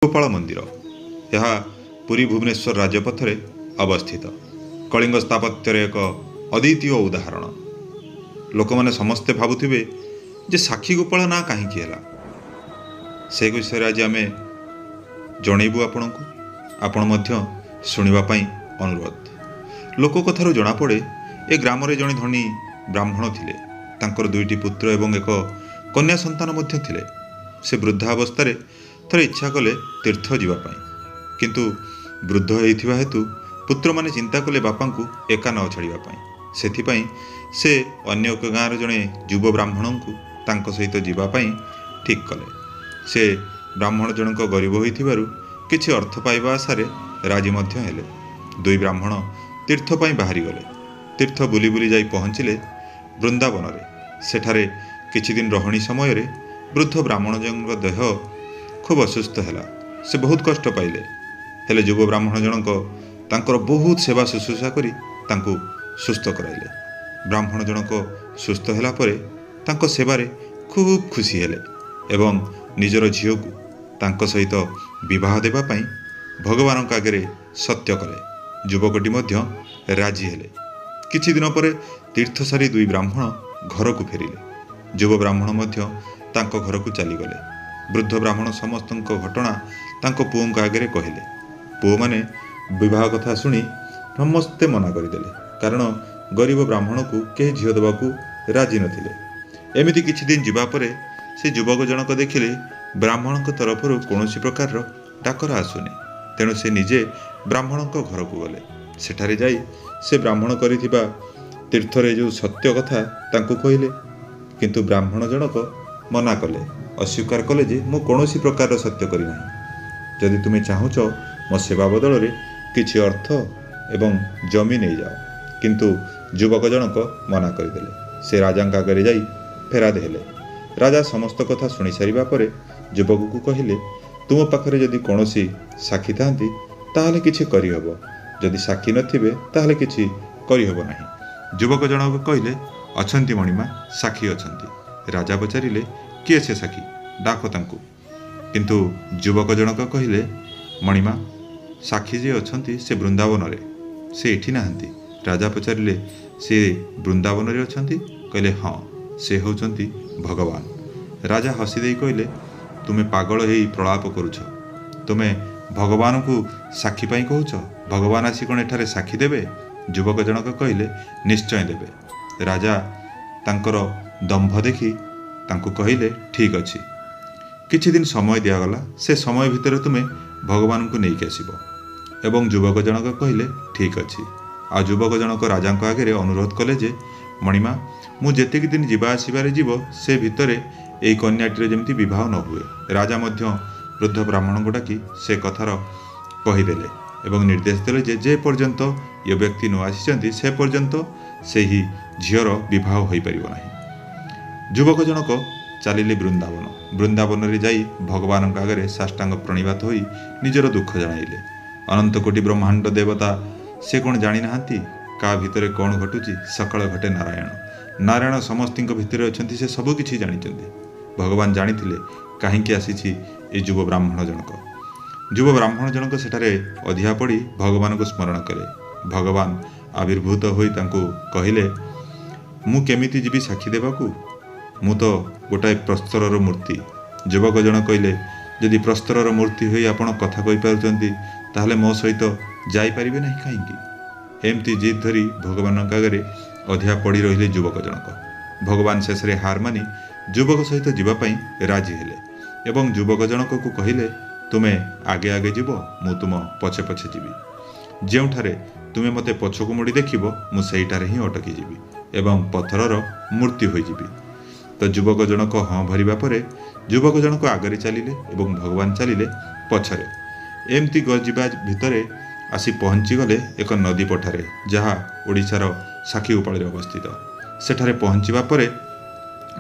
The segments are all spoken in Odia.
ଗୋପାଳ ମନ୍ଦିର। ଏହା ପୁରୀ ଭୁବନେଶ୍ୱର ରାଜପଥରେ ଅବସ୍ଥିତ। କଳିଙ୍ଗ ସ୍ଥାପତ୍ୟର ଏକ ଅଦ୍ୱିତୀୟ ଉଦାହରଣ। ଲୋକମାନେ ସମସ୍ତେ ଭାବୁଥିବେ ଯେ ସାକ୍ଷୀ ଗୋପାଳ ନାଁ କାହିଁକି ହେଲା, ସେ ବିଷୟରେ ଆଜି ଆମେ ଜଣେଇବୁ ଆପଣଙ୍କୁ। ଆପଣ ମଧ୍ୟ ଶୁଣିବା ପାଇଁ ଅନୁରୋଧ। ଲୋକକଥାରୁ ଜଣାପଡ଼େ, ଏ ଗ୍ରାମରେ ଜଣେ ଧନୀ ବ୍ରାହ୍ମଣ ଥିଲେ। ତାଙ୍କର ଦୁଇଟି ପୁତ୍ର ଏବଂ ଏକ କନ୍ୟା ସନ୍ତାନ ମଧ୍ୟ ଥିଲେ। ସେ ବୃଦ୍ଧାବସ୍ଥାରେ ଥରେ ଇଚ୍ଛା କଲେ ତୀର୍ଥ ଯିବା ପାଇଁ, କିନ୍ତୁ ବୃଦ୍ଧ ହୋଇଥିବା ହେତୁ ପୁତ୍ରମାନେ ଚିନ୍ତା କଲେ ବାପାଙ୍କୁ ଏକା ନ ଛାଡ଼ିବା ପାଇଁ। ସେଥିପାଇଁ ସେ ଅନ୍ୟ ଏକ ଗାଁର ଜଣେ ଯୁବ ବ୍ରାହ୍ମଣଙ୍କୁ ତାଙ୍କ ସହିତ ଯିବା ପାଇଁ ଠିକ୍ କଲେ। ସେ ବ୍ରାହ୍ମଣ ଜଣଙ୍କ ଗରିବ ହୋଇଥିବାରୁ କିଛି ଅର୍ଥ ପାଇବା ଆଶାରେ ରାଜି ମଧ୍ୟ ହେଲେ। ଦୁଇ ବ୍ରାହ୍ମଣ ତୀର୍ଥ ପାଇଁ ବାହାରିଗଲେ। ତୀର୍ଥ ବୁଲି ବୁଲି ଯାଇ ପହଞ୍ଚିଲେ ବୃନ୍ଦାବନରେ। ସେଠାରେ କିଛି ଦିନ ରହଣି ସମୟରେ ବୃଦ୍ଧ ବ୍ରାହ୍ମଣ ଜଣଙ୍କ ଦେହ ଖୁବ୍ ଅସୁସ୍ଥ ହେଲା। ସେ ବହୁତ କଷ୍ଟ ପାଇଲେ। ହେଲେ ଯୁବ ବ୍ରାହ୍ମଣ ଜଣଙ୍କ ତାଙ୍କର ବହୁତ ସେବା ଶୁଶ୍ରୂଷା କରି ତାଙ୍କୁ ସୁସ୍ଥ କରାଇଲେ। ବ୍ରାହ୍ମଣ ଜଣକ ସୁସ୍ଥ ହେଲା ପରେ ତାଙ୍କ ସେବାରେ ଖୁବ୍ ଖୁସି ହେଲେ ଏବଂ ନିଜର ଝିଅକୁ ତାଙ୍କ ସହିତ ବିବାହ ଦେବା ପାଇଁ ଭଗବାନଙ୍କ ଆଗରେ ସତ୍ୟ କଲେ। ଯୁବକଟି ମଧ୍ୟ ରାଜି ହେଲେ। କିଛି ଦିନ ପରେ ତୀର୍ଥ ସାରି ଦୁଇ ବ୍ରାହ୍ମଣ ଘରକୁ ଫେରିଲେ। ଯୁବ ବ୍ରାହ୍ମଣ ମଧ୍ୟ ତାଙ୍କ ଘରକୁ ଚାଲିଗଲେ। ବୃଦ୍ଧ ବ୍ରାହ୍ମଣ ସମସ୍ତଙ୍କ ଘଟଣା ତାଙ୍କ ପୁଅଙ୍କ ଆଗରେ କହିଲେ। ପୁଅମାନେ ବିବାହ କଥା ଶୁଣି ସମସ୍ତେ ମନା କରିଦେଲେ, କାରଣ ଗରିବ ବ୍ରାହ୍ମଣକୁ କେହି ଝିଅ ଦେବାକୁ ରାଜି ନଥିଲେ। ଏମିତି କିଛି ଦିନ ଯିବା ପରେ ସେ ଯୁବକ ଜଣକ ଦେଖିଲେ ବ୍ରାହ୍ମଣଙ୍କ ତରଫରୁ କୌଣସି ପ୍ରକାରର ଡାକରା ଆସୁନି। ତେଣୁ ସେ ନିଜେ ବ୍ରାହ୍ମଣଙ୍କ ଘରକୁ ଗଲେ। ସେଠାରେ ଯାଇ ସେ ବ୍ରାହ୍ମଣ କରିଥିବା ତୀର୍ଥରେ ଯେଉଁ ସତ୍ୟ କଥା ତାଙ୍କୁ କହିଲେ। କିନ୍ତୁ ବ୍ରାହ୍ମଣ ଜଣକ ମନା କଲେ, ଅସ୍ୱୀକାର କଲେ ଯେ ମୁଁ କୌଣସି ପ୍ରକାରର ସତ୍ୟ କରିନାହିଁ। ଯଦି ତୁମେ ଚାହୁଁଛ, ମୋ ସେବା ବଦଳରେ କିଛି ଅର୍ଥ ଏବଂ ଜମି ନେଇଯାଅ। କିନ୍ତୁ ଯୁବକ ଜଣକ ମନା କରିଦେଲେ। ସେ ରାଜାଙ୍କ ଆଗରେ ଯାଇ ଫେରାଦ ହେଲେ। ରାଜା ସମସ୍ତ କଥା ଶୁଣି ସାରିବା ପରେ ଯୁବକକୁ କହିଲେ, ତୁମ ପାଖରେ ଯଦି କୌଣସି ସାକ୍ଷୀ ଥାନ୍ତି ତାହେଲେ କିଛି କରିହେବ, ଯଦି ସାକ୍ଷୀ ନଥିବେ ତାହେଲେ କିଛି କରିହେବ ନାହିଁ। ଯୁବକ ଜଣକ କହିଲେ, ଅଛନ୍ତି ମଣିମା, ସାକ୍ଷୀ ଅଛନ୍ତି। ରାଜା ପଚାରିଲେ, କିଏ ସେ ସାକ୍ଷୀ, ଡାକ ତାଙ୍କୁ। କିନ୍ତୁ ଯୁବକ ଜଣକ କହିଲେ, ମଣିମା, ସାକ୍ଷୀ ଯିଏ ଅଛନ୍ତି ସେ ବୃନ୍ଦାବନରେ, ସେ ଏଠି ନାହାନ୍ତି। ରାଜା ପଚାରିଲେ, ସେ ବୃନ୍ଦାବନରେ ଅଛନ୍ତି? କହିଲେ, ହଁ, ସେ ହେଉଛନ୍ତି ଭଗବାନ। ରାଜା ହସି ଦେଇ କହିଲେ, ତୁମେ ପାଗଳ ହେଇ ପ୍ରଳାପ କରୁଛ। ତୁମେ ଭଗବାନଙ୍କୁ ସାକ୍ଷୀ ପାଇଁ କହୁଛ? ଭଗବାନ ଆସି କ'ଣ ଏଠାରେ ସାକ୍ଷୀ ଦେବେ? ଯୁବକ ଜଣକ କହିଲେ, ନିଶ୍ଚୟ ଦେବେ। ରାଜା ତାଙ୍କର ଦମ୍ଭ ଦେଖି ତାଙ୍କୁ କହିଲେ, ଠିକ୍ ଅଛି, କିଛି ଦିନ ସମୟ ଦିଆଗଲା, ସେ ସମୟ ଭିତରେ ତୁମେ ଭଗବାନଙ୍କୁ ନେଇକି ଆସିବ। ଏବଂ ଯୁବକ ଜଣକ କହିଲେ, ଠିକ୍ ଅଛି। ଆଉ ଯୁବକ ଜଣକ ରାଜାଙ୍କ ଆଗରେ ଅନୁରୋଧ କଲେ ଯେ ମଣିମା, ମୁଁ ଯେତିକି ଦିନ ଯିବା ଆସିବାରେ ଯିବ, ସେ ଭିତରେ ଏଇ କନ୍ୟାଟିର ଯେମିତି ବିବାହ ନ ହୁଏ। ରାଜା ମଧ୍ୟ ବୃଦ୍ଧ ବ୍ରାହ୍ମଣଙ୍କୁ ଡାକି ସେ କଥାର କହିଦେଲେ ଏବଂ ନିର୍ଦ୍ଦେଶ ଦେଲେ ଯେ ଯେ ପର୍ଯ୍ୟନ୍ତ ଏ ବ୍ୟକ୍ତି ନ ଆସିଛନ୍ତି ସେ ପର୍ଯ୍ୟନ୍ତ ସେହି ଝିଅର ବିବାହ ହୋଇପାରିବ ନାହିଁ। ଯୁବକ ଜଣକ ଚାଲିଲେ ବୃନ୍ଦାବନ। ବୃନ୍ଦାବନରେ ଯାଇ ଭଗବାନଙ୍କ ଆଗରେ ସାଷ୍ଟାଙ୍ଗ ପ୍ରଣିପାତ ହୋଇ ନିଜର ଦୁଃଖ ଜଣାଇଲେ। ଅନନ୍ତ କୋଟି ବ୍ରହ୍ମାଣ୍ଡ ଦେବତା ସେ କ'ଣ ଜାଣିନାହାନ୍ତି କାହା ଭିତରେ କ'ଣ ଘଟୁଛି? ସକାଳ ଘଟେ ନାରାୟଣ। ନାରାୟଣ ସମସ୍ତଙ୍କ ଭିତରେ ଅଛନ୍ତି, ସେ ସବୁ କିଛି ଜାଣିଛନ୍ତି। ଭଗବାନ ଜାଣିଥିଲେ କାହିଁକି ଆସିଛି ଏ ଯୁବ ବ୍ରାହ୍ମଣ ଜଣକ। ଯୁବ ବ୍ରାହ୍ମଣ ଜଣକ ସେଠାରେ ଅଧିଆ ପଡ଼ି ଭଗବାନଙ୍କୁ ସ୍ମରଣ କଲେ। ଭଗବାନ ଆବିର୍ଭୂତ ହୋଇ ତାଙ୍କୁ କହିଲେ, ମୁଁ କେମିତି ଯିବି ସାକ୍ଷୀ ଦେବାକୁ? ମୁଁ ତ ଗୋଟାଏ ପ୍ରସ୍ତରର ମୂର୍ତ୍ତି। ଯୁବକ ଜଣ କହିଲେ, ଯଦି ପ୍ରସ୍ତରର ମୂର୍ତ୍ତି ହୋଇ ଆପଣ କଥା କହିପାରୁଛନ୍ତି, ତାହେଲେ ମୋ ସହିତ ଯାଇପାରିବେ ନାହିଁ କାହିଁକି? ଏମିତି ଜିଦ୍ ଧରି ଭଗବାନଙ୍କ ଆଗରେ ଅଧିଆ ପଡ଼ି ରହିଲେ ଯୁବକ ଜଣକ। ଭଗବାନ ଶେଷରେ ହାର ମାନି ଯୁବକ ସହିତ ଯିବା ପାଇଁ ରାଜି ହେଲେ ଏବଂ ଯୁବକ ଜଣକକୁ କହିଲେ, ତୁମେ ଆଗେ ଆଗେ ଯିବ, ମୁଁ ତୁମ ପଛେ ପଛେ ଯିବି। ଯେଉଁଠାରେ ତୁମେ ମୋତେ ପଛକୁ ମୋଡ଼ି ଦେଖିବ, ମୁଁ ସେଇଠାରେ ହିଁ ଅଟକି ଯିବି ଏବଂ ପଥରର ମୂର୍ତ୍ତି ହୋଇଯିବି। ତ ଯୁବକ ଜଣକ ହଁ ଭରିବା ପରେ ଯୁବକ ଜଣକ ଆଗରେ ଚାଲିଲେ ଏବଂ ଭଗବାନ ଚାଲିଲେ ପଛରେ। ଏମିତି ଯିବା ଭିତରେ ଆସି ପହଞ୍ଚିଗଲେ ଏକ ନଦୀ ପଠାରେ, ଯାହା ଓଡ଼ିଶାର ସାକ୍ଷୀଗୋପାଳରେ ଅବସ୍ଥିତ। ସେଠାରେ ପହଞ୍ଚିବା ପରେ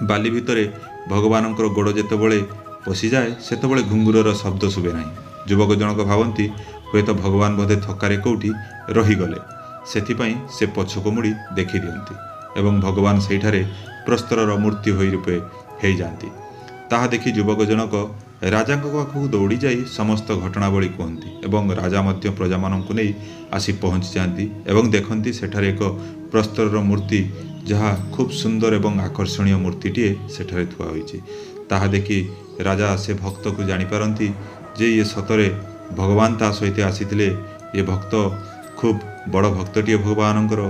ବାଲି ଭିତରେ ଭଗବାନଙ୍କର ଗୋଡ଼ ଯେତେବେଳେ ପଶିଯାଏ, ସେତେବେଳେ ଘୁଙ୍ଗୁରର ଶବ୍ଦ ଶୁଭେ ନାହିଁ। ଯୁବକ ଜଣକ ଭାବନ୍ତି ହୁଏତ ଭଗବାନ ବୋଧେ ଥକାରେ କେଉଁଠି ରହିଗଲେ, ସେଥିପାଇଁ ସେ ପଛକୁ ମୋଡ଼ି ଦେଖିଦିଅନ୍ତି ଏବଂ ଭଗବାନ ସେଇଠାରେ ପ୍ରସ୍ତରର ମୂର୍ତ୍ତି ହୋଇ ରୂପେ ହେଇଯାଆନ୍ତି। ତାହା ଦେଖି ଯୁବକ ଜଣକ ରାଜାଙ୍କ ପାଖକୁ ଦୌଡ଼ି ଯାଇ ସମସ୍ତ ଘଟଣାବଳୀ କୁହନ୍ତି ଏବଂ ରାଜା ମଧ୍ୟ ପ୍ରଜାମାନଙ୍କୁ ନେଇ ଆସି ପହଞ୍ଚି ଯାଆନ୍ତି ଏବଂ ଦେଖନ୍ତି ସେଠାରେ ଏକ ପ୍ରସ୍ତରର ମୂର୍ତ୍ତି, ଯାହା ଖୁବ୍ ସୁନ୍ଦର ଏବଂ ଆକର୍ଷଣୀୟ ମୂର୍ତ୍ତିଟିଏ ସେଠାରେ ଥୁଆ ହୋଇଛି। ତାହା ଦେଖି ରାଜା ସେ ଭକ୍ତକୁ ଜାଣିପାରନ୍ତି ଯେ ଇଏ ସତରେ ଭଗବାନ ତା ସହିତ ଆସିଥିଲେ। ଏ ଭକ୍ତ ଖୁବ୍ ବଡ଼ ଭକ୍ତଟିଏ ଭଗବାନଙ୍କର।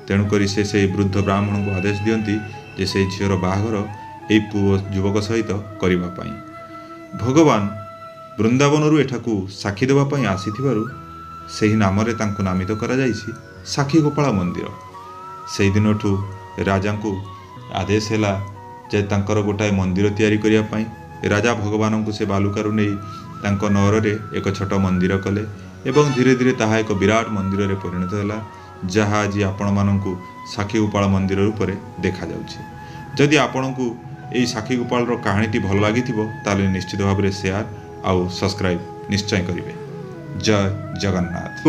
ତେଣୁକରି ସେ ସେଇ ବୃଦ୍ଧ ବ୍ରାହ୍ମଣଙ୍କୁ ଆଦେଶ ଦିଅନ୍ତି ଯେ ସେଇ ଝିଅର ବାହାଘର ଏଇ ପୁଅ ଯୁବକ ସହିତ କରିବା ପାଇଁ। ଭଗବାନ ବୃନ୍ଦାବନରୁ ଏଠାକୁ ସାକ୍ଷୀ ଦେବା ପାଇଁ ଆସିଥିବାରୁ ସେହି ନାମରେ ତାଙ୍କୁ ନାମିତ କରାଯାଇଛି ସାକ୍ଷୀଗୋପାଳ ମନ୍ଦିର। ସେଇଦିନଠୁ ରାଜାଙ୍କୁ ଆଦେଶ ହେଲା ଯେ ତାଙ୍କର ଗୋଟାଏ ମନ୍ଦିର ତିଆରି କରିବା ପାଇଁ। ରାଜା ଭଗବାନଙ୍କୁ ସେ ବାଲୁକାରୁ ନେଇ ତାଙ୍କ ନଅରରେ ଏକ ଛୋଟ ମନ୍ଦିର କଲେ ଏବଂ ଧୀରେ ଧୀରେ ତାହା ଏକ ବିରାଟ ମନ୍ଦିରରେ ପରିଣତ ହେଲା, ଯାହା ଆଜି ଆପଣମାନଙ୍କୁ ସାକ୍ଷୀଗୋପାଳ ମନ୍ଦିର ରୂପରେ ଦେଖାଯାଉଛି। ଯଦି ଆପଣଙ୍କୁ ଏଇ ସାକ୍ଷୀଗୋପାଳର କାହାଣୀଟି ଭଲ ଲାଗିଥିବ, ତାହେଲେ ନିଶ୍ଚିତ ଭାବରେ ସେୟାର ଆଉ ସବସ୍କ୍ରାଇବ୍ ନିଶ୍ଚୟ କରିବେ। ଜୟ ଜଗନ୍ନାଥ।